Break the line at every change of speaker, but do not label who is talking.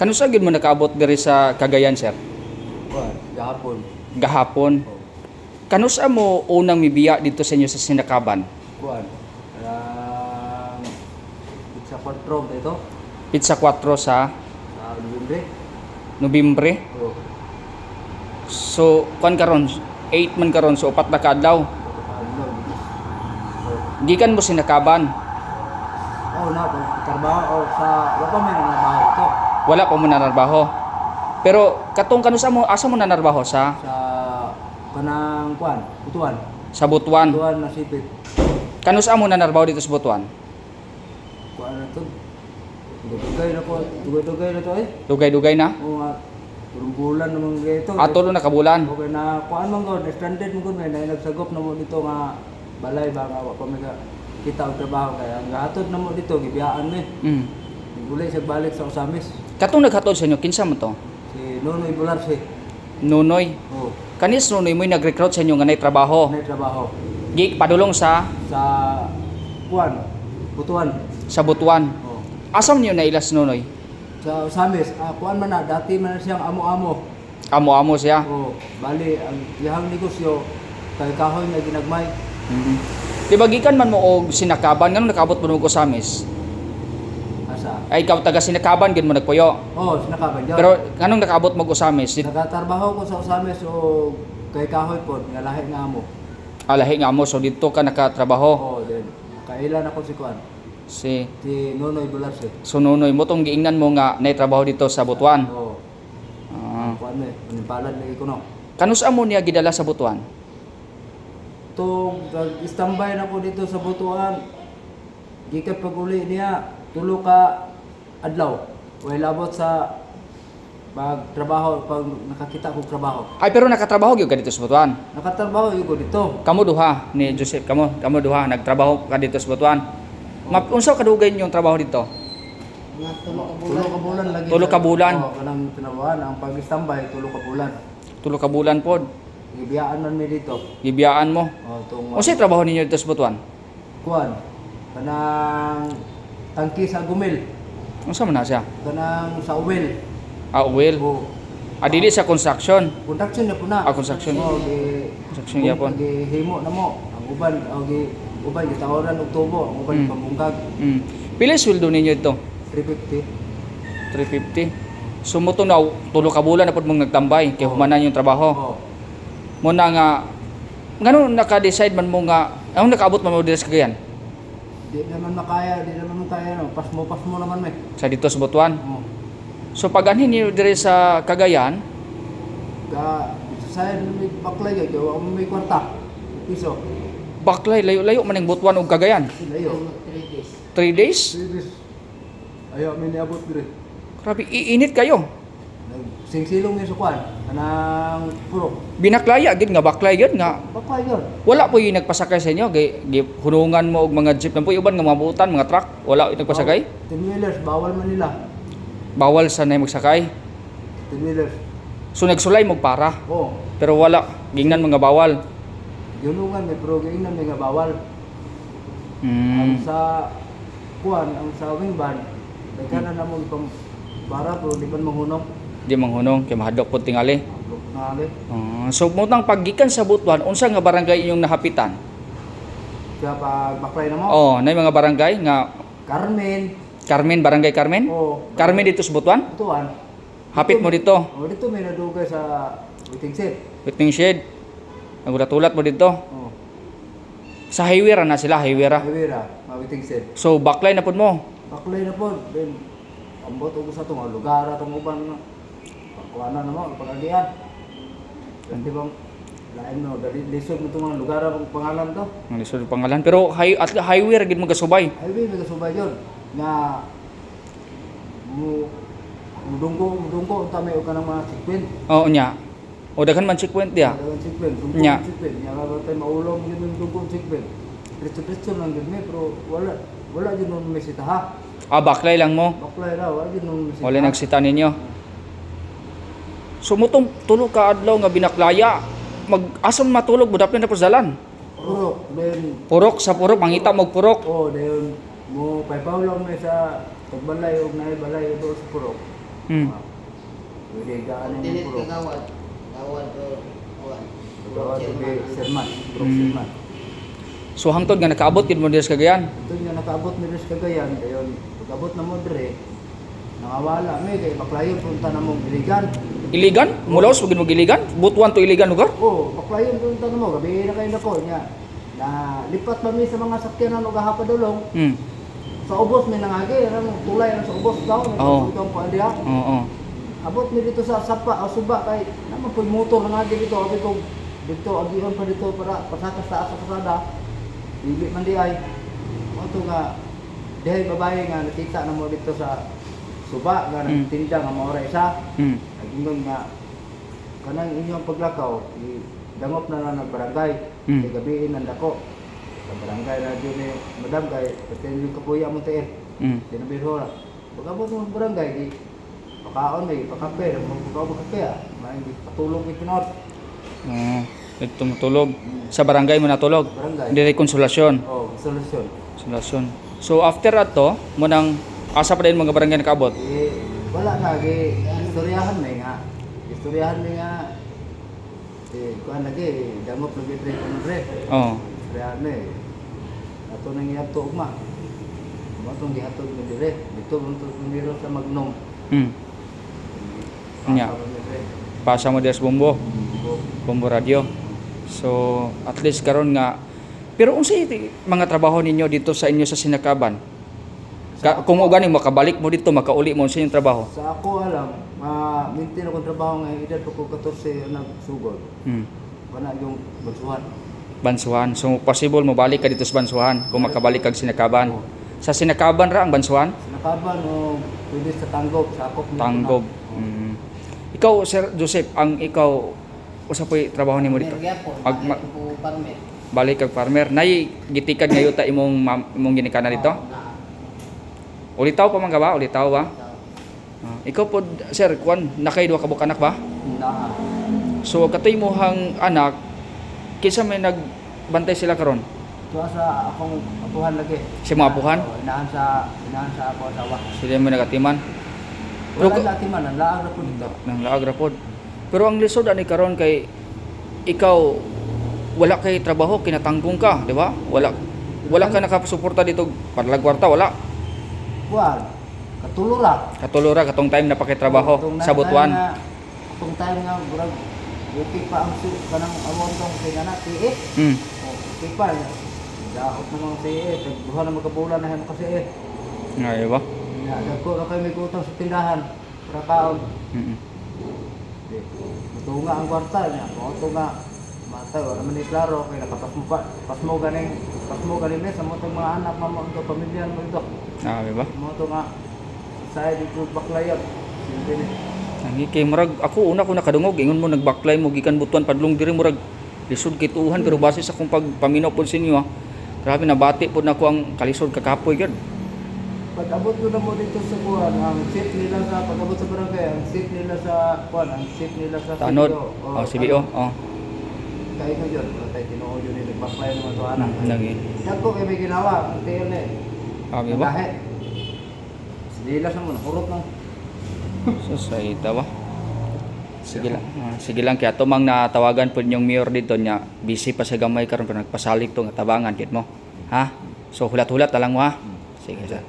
Kanusa gyud mo nakaabot diri sa Cagayan, sir?
Kuan, gahapon.
Gahapon.
Oh,
Kanusa mo unang mibiya dito sa inyo sa Sinakaban?
Kuan. Ang sa 4 dito
Pizza 4 sa
sa Nobyembre.
Nobyembre.
Oh,
So, kuan karon 8 man karon, so upat na kaadlaw.
paano? Oh,
Gikan mo Sinakaban.
oh na trabaho oh, sa wa pa may trabaho ito.
Wala pa mo nanarbaho. Pero katong kanusa mo, asa mo nanarbaho sa
Sa kanang kuan, Butuan.
Sa Butuan?
Butuan na sipit.
Kanusa mo nanarbaho dito sa Butuan?
Kuan na to. Dugay na ko, dugay-dugay na to eh.
Dugay-dugay na.
Oo nga, 3 bulan naman ito.
Ato na kabulan.
Okay na kuan man gud, stranded man gud, may na nagsagop na mo dito nga balay ba nga wa pa may kita og trabaho, kaya ang gahatod na mo dito gibiyaan mi. Nagulay siya balik sa Osamis.
Katong naghatod sa inyo, kinsa mo to?
Si Nonoy Bularse.
Nunoy.
Oh,
Kanis Nunoy mo'y nag-recruit sa inyo nga nay trabaho.
nay trabaho
Gi padulong sa
sa kuan, Butuan.
Sa Butuan.
Oh.
Asam niyo nailas Nunoy?
Sa Osamis, kuan man na dati man na siyang amo-amo.
Amo-amo siya.
Oh, bali ang iyang negosyo kay kahoy nga ginagmay.
Di ba gikan man mo og Sinakaban, nganong nakaabot mo og Osamis?
Asa?
Ay, ikaw taga Sinakaban gid mo nagpuyo.
Oh, sinakaban jud.
Pero nganong nakaabot mo og Osamis? Di
Nagatrabaho ko sa Osamis o kay kahoy pod nga lahi nga amo.
Alahi nga amo, so dito ka nakatrabaho.
Oh, then kailan ako si kuan,
Si
si Nonoy Bularse.
So Nunoy mo tong giingnan mo nga nay trabaho dito sa Butuan.
Oh,
Ah.
kuan eh, palad lagi ko no.
Kanusa mo niya gidala sa Butuan?
To standby na ko dito sa Butuan. Gikan pag uli niya, 3 ka adlaw. Way labot sa pagtrabaho, pag nakakita kog trabaho.
Ay, pero nakatrabaho gyud ka dito sa Butuan.
Nakatrabaho gyud ko dito.
Kamo duha ni Joseph, kamo kamo duha nagtrabaho ka dito sa Butuan. Ma, unsa kadugay inyong trabaho dito?
Mga 3 ka bulan.
3 ka bulan lagi.
3 ka bulan.
Oh, kanang tinawahan ang pag-standby 3 ka bulan.
3 ka bulan pod.
Gibiyaan man mi dito.
Gibiyaan mo.
Oh, tong
Unsay trabaho ninyo dito sa Butuan?
Kuan kanang tangki sa gumil.
Unsa man na siya?
Kanang sa oil.
Ah, well.
Oh,
Ah, dili sa construction.
Construction na po na.
Ah, construction.
Oh, gi
Construction gyapon.
Gihimo na mo ang uban, oh, gi uban gitawaran og tubo, ang uban pambungkag.
Pila sweldo ninyo dito?
350.
350. So mo to na 3 ka bulan na pod mong nagtambay kay humanan yung trabaho.
Oh.
Mo na nga ngano naka-decide man mo nga ang nakaabot man mo diri sa Cagayan?
Di naman makaya, di naman mo kaya no. Pasmo naman may.
Sa dito sa Butuan.
Oh.
So pag anhin niyo diri sa Cagayan,
Ka sa may baklay kay wa mo may kwarta. Piso.
Baklay, layo-layo man ang Butuan ug Cagayan.
Layo.
3 days.
3 days?
Serious. Ayaw mi niabot dire.
Grabe, iinit kayo.
Singsilong ni sa kuan kanang purok.
Binaklaya gid nga baklay gid nga
Baklay yun.
wala po yung nagpasakay sa inyo, gi, gi hunungan mo og mga jeep na po uban nga mga buutan, mga truck, wala yung nagpasakay.
10 wheelers bawal man nila.
Bawal sa na magsakay.
10 wheelers.
So nagsulay mo para,
Oh,
pero wala gingnan mga bawal.
Yunungan may pero giingnan may nga bawal. Ang sa kuan, ang sa wing van, daghanan na mo pang para pero di man manghunong.
Di manghunong kay mahadlok pud tingali.
Ngali.
Ah, so mo nang paggikan sa Butuan, unsa nga barangay inyong nahapitan?
Kaya pag baklay na mo,
Oh, nay mga barangay nga
Carmen,
Carmen, Barangay Carmen?
oh,
Carmen dito sa Butuan?
Butuan.
Hapit mo dito.
Oh, dito may nadugay sa waiting shed.
Waiting shed. Nagulat-ulat mo dito.
Oh,
Sa highway ra na sila, highway ra.
highway ra, mga waiting shed.
So baklay na pud mo.
Baklay na po, then ambot og sa tong lugar atong uban nga. Pagkuanan na mo, pagagian. Di bang lain mo, dali lisod mo itong mga lugar ang pangalan to.
Ang lisod pangalan, pero at highway ra gid mo gasubay.
Highway may kasubay yun nga mo mudungko mudungko unta may og kanang mga sequence.
Oo nya. O daghan man checkpoint diya.
Dagan sequence, dungko
Nya.
sequence. Nya ka tayo maulong yun yung dungko sequence. Diretso-diretso lang yun may pero wala wala yun nun may sita ha.
Ah, baklay lang mo.
Baklay ra, wala yun nun may sita.
Wala nagsita ninyo. So mutong 3 ka adlaw nga binaklaya, mag asa man matulog mo dapit na dalan.
Purok, then
Purok sa purok, mangita mo og purok.
Oh, then mo paypaw lang may sa tagbalay og naay balay do sa purok. Pwede gaan na
Dili
yung puro.
ka gawad. Gawad o kuan.
Gawad og Sirman, Purok Sirman.
So hangtod nga nakaabot gid mo diri sa Cagayan.
Ito nga nakaabot mi diri sa Cagayan, dayon pag-abot na mo dire, nangawala mi kay baklayon punta na mong Iligan.
Iligan? Mulaos gid mo Iligan? Butuan to Iligan lugar?
Oh, baklayon punta na mo, gabi na kayo nako nya. Na lipat pa mi sa mga sakyanan og hapadulong. Sa ubos mi nangagi, ano tulay na sa ubos daw,
Oo.
nagtutong pa diha.
Oo.
Abot mi dito sa sapa o suba kay naman po'y motor nangagi dito, abi ko dito agion pa dito para pasakas taas sa kasada. Dili man di ay. Mo to nga dihay babae nga nakita na mo dito sa suba nga nagtinda nga mao ra isa. Nag-ingon nga kanang inyong paglakaw i dangop na lang ng barangay. Kay gabiin ang dako. Sa barangay na jud ni madam kay pati yung kapuya mo tiil. Dinabirho ra. Pag-abot mo sa barangay di pakaon may pakape, magpakaon kape ah. May patulog ni Pinot.
Oo. Dito matulog. Sa barangay mo natulog.
Barangay.
Diri konsolasyon.
Oh, solusyon.
Konsolasyon. So after ato, mo nang asa pa din mga barangay nakaabot.
Eh, wala na gi istoryahan may nga. Istoryahan may nga. Eh, kuan lagi dangop lagi pre kuno pre.
Oo.
Istoryahan may. Ato nang iadto ugma. Mo tong gihatod mi dire. Dito mo to primero sa Magnum.
Nya.
Pasa mi dire.
Pasa mo diri sa Bombo.
Bo-
Bombo Radio. So at least karon nga pero unsay mga trabaho ninyo dito sa inyo sa Sinakaban? Kung mo gani makabalik mo dito, makauli mo sa inyong trabaho.
Sa ako alam, ma maintain akong trabaho nga edad pa ko 14 nagsugod. Kana yung bansuhan.
Bansuhan. So possible mo balik ka dito sa Bansuhan kung makabalik kag Sinakaban. Sa Sinakaban ra ang Bansuhan?
Sinakaban o pwede sa Tanggob, sa akop nito na.
Tanggob. Ikaw Sir Joseph, ang ikaw usa po'y trabaho nimo dito?
Gyapon.
Ag-
Ko farmer.
Balik kag farmer. Nay gitikad nga yuta imong imong ginikanan dito?
Oo, na.
Ulitaw pa man ka ba? Ulitaw ba?
Ikaw.
Ah, ikaw po sir, kuan nakay duha ka buok anak ba?
Na.
So katoy mohang anak kinsa may nagbantay sila karon?
Tuwa sa akong apuhan lagi.
Si mga apuhan?
Oo, inahan sa ako asawa.
Sila may nagatiman. Pero
Wala lati man, ang laag na po dito.
Nang laag ra pod. Pero ang lisod ani karon kay ikaw wala kay trabaho, kinatanggong ka, di ba? Wala wala ka nakasuporta dito parlag kwarta wala.
Kuan, katulura.
Katulora katong time na pakitrabaho
Tong
sa Butuan.
Tong time nga murag okay pa ang su kanang amon tong sinana TE. Oh, okay pa. Daot na mga TE, tag duha na magkabulan na himo kasi eh.
Nga, di ba?
Ya, dagko na kayo may utang sa tindahan para kaon. Di, mutunga ang kwarta niya. Mo nga matay wala man ni klaro kay nakapasmo pa. Pasmo ganing pasmo ganing mes amo tong mga anak mamo ang pamilya mo ito.
Ah, di ba?
Mo to nga sa di ko baklayag. Simple ni.
Ang kay murag ako una ko nakadungog ingon mo nagbaklay mo gikan Butuan padlong diri murag lisod kay tuuhan pero base sa akong pagpaminaw pod sa inyo ah. Grabe nabati pod nako ang kalisod kakapoy gyud.
Pag-abot ko na mo dito sa kuan, ang seat nila sa pag-abot sa barangay, ang seat nila sa kuan, ang seat nila sa
Tanod.
CBO.
Oh, CBO. Oh.
Kay ko yun, tay tinuod yun nila baklay naman to anak.
Lagi.
Dagko kay may ginawa, ang TL ni.
Ah, di ba?
Lahi. Sinilas naman, hurot lang.
So, sa ita ba? Sige lang. Ah, sige lang kaya tumang natawagan po yung mayor dito niya. Busy pa sa gamay karon pero nagpasalig to nga tabangan kit mo. Ha? So hulat-hulat na lang mo ha. Sige sir.